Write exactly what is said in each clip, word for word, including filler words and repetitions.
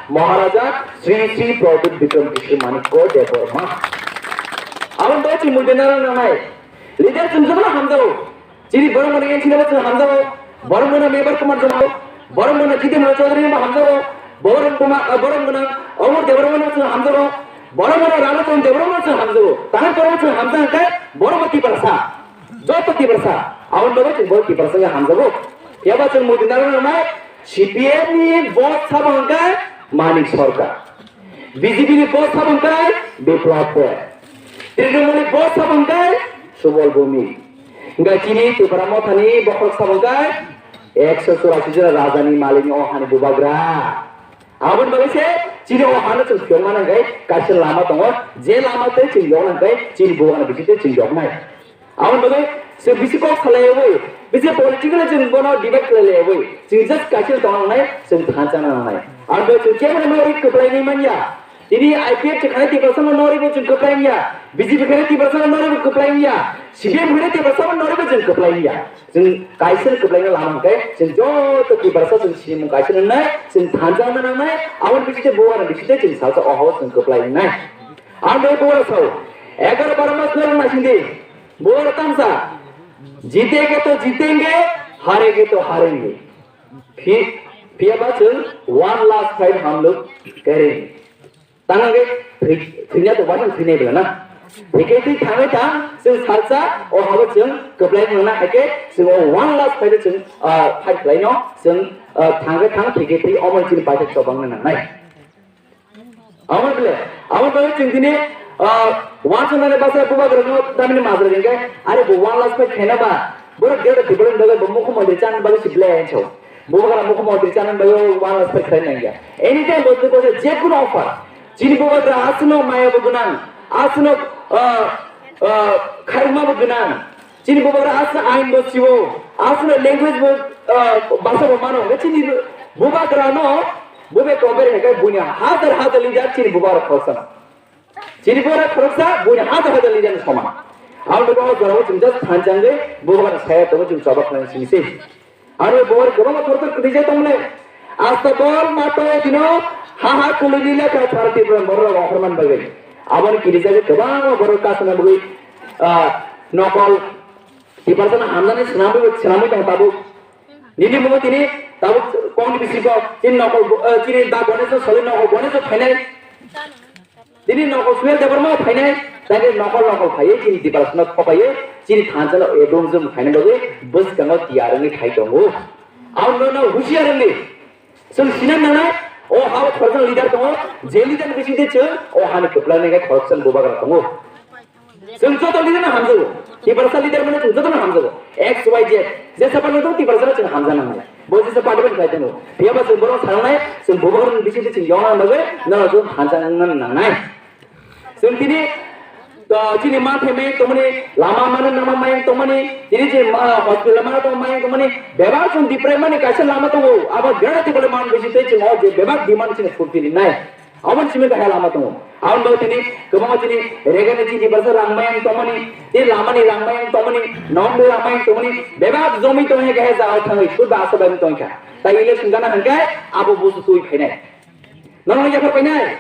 Maharaja Sri Sri Pradyut Bikram Kishore Manikya Debbarma. Aboni bagwi chwng mui dinaro nangnai. Leader chwng jotono hamjago. Chini borok mano N C no chwng hamjago. Borok mano Mebar Kumar Joma. Borok mano Jitendra Chaudhary no hamjago. Borok mano, borok mano Amar Debbarma no chwng hamjago. Borok mano Ramachandra Debbarma no chwng hamjago. Tangwi borok chwng hamjak khe borok bo Tiprasa. Joto Tiprasa. Aboni bagwi chwng borok Tiprasa wngwi hamjago. Phiya ba chwng mui dinaro nangnai. C P M ni boss sabo hwnkhe Manik Sarkar. B J P ni boss sabo hwnkhe Biplab Deb. Trinamool ni boss sabo hwnkhe Subal Bhowmik. Hwnkhe chini Tipra Mothani bokhorok sabo hwnkhe ekso churasi jora rajani malikni o hani bubagra. Aboni bagwi se chini o hano chwng phiyokna nangkhe kaisa lama tongo, je lama tei chwng yokna nangkhe chini bubagrano bisingtwi chwng yoknai. Aboni bagwi chwng bisi kok salaiwi, bisi politically chwng bono debate khlaiwi, chwng just kaisa tongna nangnai, chwng thansa nangnai. Aboni bagwi chwng kebo no rik kwplaini manya. Tini I P F chwng khainai Tiprasa no noribo chwng kwplai wngya, B J P khainai Tiprasa no noribo kwplai wngya, C P M khainai Tiprasa no noribo chwng kwplai wngya. Chwng kaisa kwplaina lama hwnkhe chwng joto Tiprasa chwng sinimung kaisa nangnai, chwng thansa nangnai, aboni bisingtwi bubagrano bisingtwi chwng salsa o hao chwng kwplai wngnai. Ang bai bubagra sao, egaroh baro mas norok naisingdi, bubagra tamsa, जीतेंगे तो जीतेंगे, हारेंगे तो हारेंगे। Phi-, phiya ba chwng one last fight हम लोग करेंगे। Tang hwnkhe thwi-, thwina to waisang thwinai bwla na. Hwnkhe twi thangwi thang chwng salsa o habo chwng kwplai wngna hai khe chwng o one last fight o chwng, ah, fight khlaino chwng, ah, thangwi thang thwikhe thwi omo chini paithak chobangna nangnai. Amo bole, amo bole chwng tini, ah, wansuknani bwsa bubagrano tamni majra ringkhe, are bo one last fight khaina ba, borok gate o tibole bagwi bo mukhyamantri chana bagwi si belai enso. Bubagra mukhyamantri chana bagwi one last fight khlai nangya. Anytime bo twi kosa je kuno offer. Chini bubagra aswkno maya bo gwnang, aswkno, ah, ah, khairokma bo gwnang. Chini bubagra aswk ain bo siwo, aswkno language bo, ah, basa bo mano. Chini bubagrano, bubai kober hekai buini hazar hazar leader chini bubagra khoroksa. Chini bubagra khoroksa, buini hazar hazar leader ni soman. Ang bo jorao chwng just thanchangwi bubagra saya tongo chwng choba khlai sini se. Aro bo kwbangma thorthor kwtwijak tongmani. Asta bol mato dino ha ha kuluni lekha thar Tripura borok rok ongkhorman bagwi. Aboni kirijagwi kwbangma borok kasana bagwi, ah, nokol Tiprasano hamjani swnamwi, swnamwi tong tabuk. Nini mugo tini tabuk kongni bisingo chini nokol, ah, chini da Ganesh soli nokol Ganesh phainai. Tini nokol Suhel Debbarma phainai, tei nokol nokol phaiwi chini Tiprasano thopaiwi chini thansa no ebrum jum khaina bagwi bwskango tiyar wngwi phai tongo. Ang nono husiar wngdi. Chwng sina nangnai, o hao khoroksa leader tongo, je leader ni bisingtwi chwng o hani kwplai nai khe khoroksa bubagra tongo. Chwng joto leader no hamjago. Tiprasa leader mano chwng joto no hamjago. X Y Z. Jesa party no Tiprasa no chwng hamjak nangnai. Bo jesa party bai khlai tongo. Phiya ba chwng borok sanangnai, chwng bubagra ni bisingtwi chwng yokna bagwi no chwng hamjak wngna nangnai. Chwng tini, uh, chini manthai mayung tongmani, lama mano nama mayung tongmani, tini chini, uh, hospital mano tong mayung tongmani, bebak chwng diprai mani kaisa lama tongo. Abo gana tibole man bisingtwi chwng o je bebak demand chini phurti rinai. Aboni simi kahai lama tongo. Aboni bagwi tini kwbangma chini regani chini basa rang mayang tongmani, tei lamani rang mayang tongmani, nokni rang mayang tongmani, bebak jomi tongmani kahai jaga thangwi sud ba asa bai tongkha. Tai election gana hwnkhe abo busu twi phainai. Nono yaphar painai.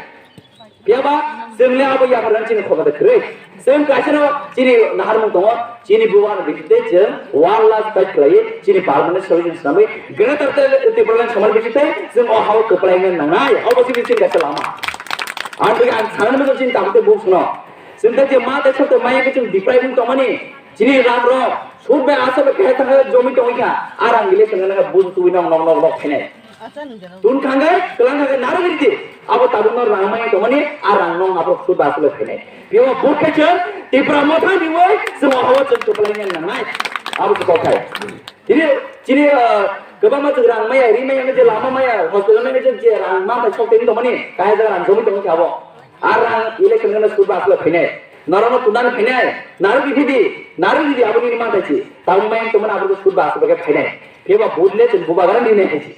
Phiya ba chwng le abo yaphar nang chini khoba da kwrwi. Chwng kaisa no chini naharmung tongo. Chini bubagra bisingtwi chwng one last fight khlaiwi chini permanent solution swnamwi greater Tipraland samani bisingtwi chwng o hao kwplai wngna nangnai, obo chini chini kaisa lama. Ang twi ang sanani bagwi chini tabuk tei buk sano. Chwng tei je ma tei sab tei maya khe chwng deprive wng tongmani, chini ram rok sud bai aswk bai khe thangkhe jomi tongwi kha, a rang election gana buj twi nok nok nok nok phainai. Tun khangai, twlang khangai, narwk ridi. Abo tabukno rang maya tongmani, a rang nong abo sud ba aswk bai phainai. Phiya bo khe chwng Tipra Motha ni bai chwng o hao chwng kwplai wngna nangnai. Abo se kothai. Tini, chini, ah, kwbangma chwng rang maya, ri maya, je lama maya, hospital maya, je, je rang ma bai sok tongwi tongmani, kahai jaga rang jomwi tongwi khe abo. A rang election gana sud ba aswk phainai. Norokno tunani phainai, narwk ridi, narwk ridi, abo nini manthai si. Tabuk maya tongmani abo sud ba aswk phainai. Phiya ba vote le chwng bubagra ni nai si.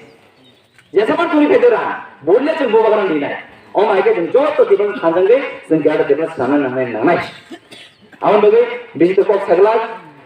Jesa man tuni phai dora, bole chwng bubagra ni nai. O mai khe chwng joto tibang thanjang de, chwng gada tibang sana nangnai nangnai. Aboni bagwi bisi kok sagla,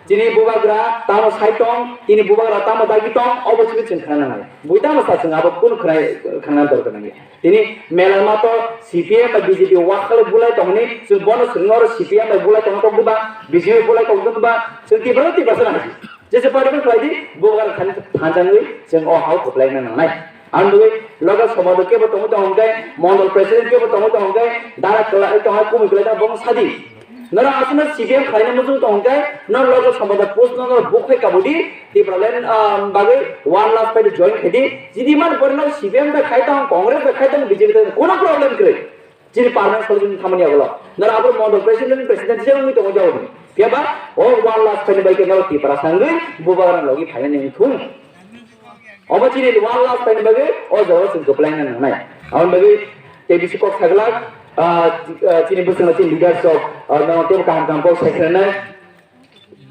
Chini bubagra tamo sai tong, chini bubagra tamo dagi tong, obo chini chwng khna nangnai. Bui tamo sa chwng abo kunu khna, khna dorkar nangya. Tini mela mato C P M ba B J P wakhalo bulai tongni, chwng bono swrwngno oro C P M bai bulai tongna kok diba, B J P bulai tong diba, chwng Tipra Tipra sana haji. Jese party khlai di, bubagra than-, thanjangwi chwng o hao kwplaina nangnai. Ang dui local somodo kebo tongwi tong hwnkhe, mondol president kebo tongwi tong hwnkhe, dara kwlai tong hai kumui kwlai tong bong sadi. Nora aswkno C P M khlaina muchung tong hwnkhe, nor local somodo post no nor book khai kabudi, Tipraland, ah, bagwi one lakh pai join khai di. Jidi man pore nor C P M da khai tong, Congress da khai tong, B J P da khai tong, kono problem kwrwi. Chini permanent solution thamani agolo. Nara abo mondol president, president se wngwi tongo jawoni. Phiya ba o one lakh phaini bai khe naro Tipra sangwi bubagra logi phainani wngthung. Obo chini one lakh phaini bagwi o jaga chwng kwplaina nangnai. Aboni bagwi tei bisi kok saglak, ah, ah, chini bwskango chini leaders rok, ah, no tei kaham kaham kok sai khwnanai.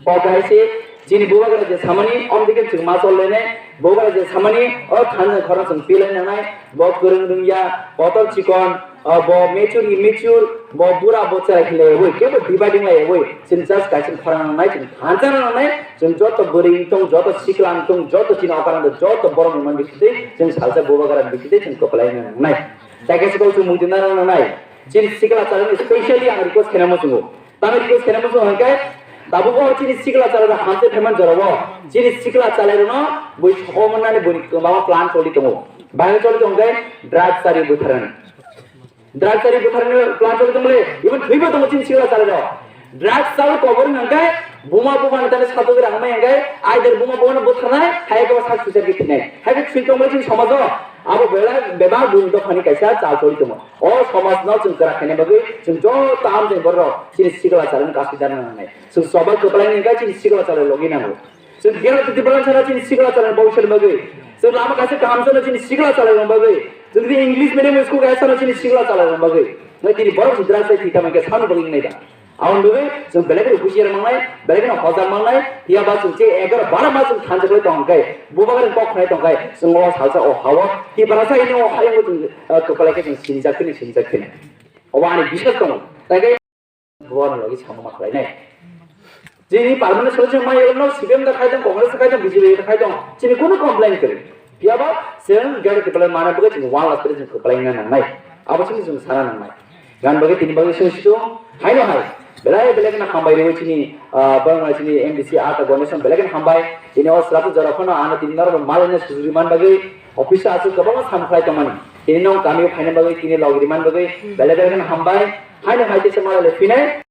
O kaisa chini bubagra je samani, om dike chwng ma chol lene, bubagra je samani, o thansa khorang chwng pilai nangnai, bo kwrwng rwngya, kotor chikon, o bo mature, immature, bo bura, bo cherai khlai oi, kebo dividing lai oi, chwng just kaisa khorang nangnai, chwng thansa nangnai, chwng joto bwrwi wng tong, joto sikla wng tong, joto chini okar wng tong, joto borok ni man bisitwi, chwng salsa bubagra bisitwi, chwng kwplai nangnai. Jai kaisa kok chwng mungti nang nangnai, chini sikla chwng specially ang request khainai muchungo. Tamo request khaina muchung hwnkhe, tabuk o chini sikla chalairok hamse phaimani jorao, chini sikla chalairokno bui sokomornani buini kwbangma plan choli tongo. Bahai choli tongo hwnkhe drugs chari butharnani. Drugs chari butharnani plan choli tongmani, even thwibo tongo chini sikla chalairok. Drugs chalo kobor hwnkhe, buma bumani tani satok gra hamai hwnkhe, either buma bumano butharnai, hai khe sak suicide khe thwinai. Hai khe thwi tongmani chini somajo, abo belai bebak buini dophani kaisa chal choli tongo. O somajno chwng kwrak khaina bagwi chwng joto amjani borok chini sikla chalaino kasui dana nangnai. Chwng choba kwplaini hwnkhe chini sikla chalai logi nango. Chwng gera titi balang sana chini sikla chalai bawsani bagwi. Chwng lama kaisa kaham sana chini sikla chalai rwng bagwi. Chwng tini English medium school kaisa sana chini sikla chalai rwng bagwi. Nai tini borok chwng dra sai thita mankhe sani bagwi nai da. Aboni bagwi chwng belai kheno husiar mangnai, belai kheno hojak mangnai, phiya ba chwng che egar bara ma chwng thansa khlai tong khe, bubagra kok khnai tong khe, chwng o salsa o hao, Tiprasa ini o hayung chwng, eh, kwplai khe chwng sinijak khini, sinijak khini. Obo ani biswas tongo. Tai khe bubagra logi samung ma khlai nai. Chini permanent solution ma yelo no C P M da khai tong, Congress da khai tong, B J P da khai tong. Chini kunu complain kwrwi. Phiya ba chwng gari kwplai mana bagwi chwng one lakh kwrwi chwng kwplai na nangnai. Abo chini chwng sana nangnai. Gan bagwi tini bagwi sung situng haino hai. Belai belai kheno hambai rwi chini, ah, bangma chini M D C ata donation belai kheno hambai. Tini o sratu jora phano ano tini norok malai na sujuri man bagwi office o aswk kwbangma sam khlai tongmani. Tini nong kami o phaina bagwi tini logri man bagwi belai belai kheno hambai. Haino hai teisa malai le phinai.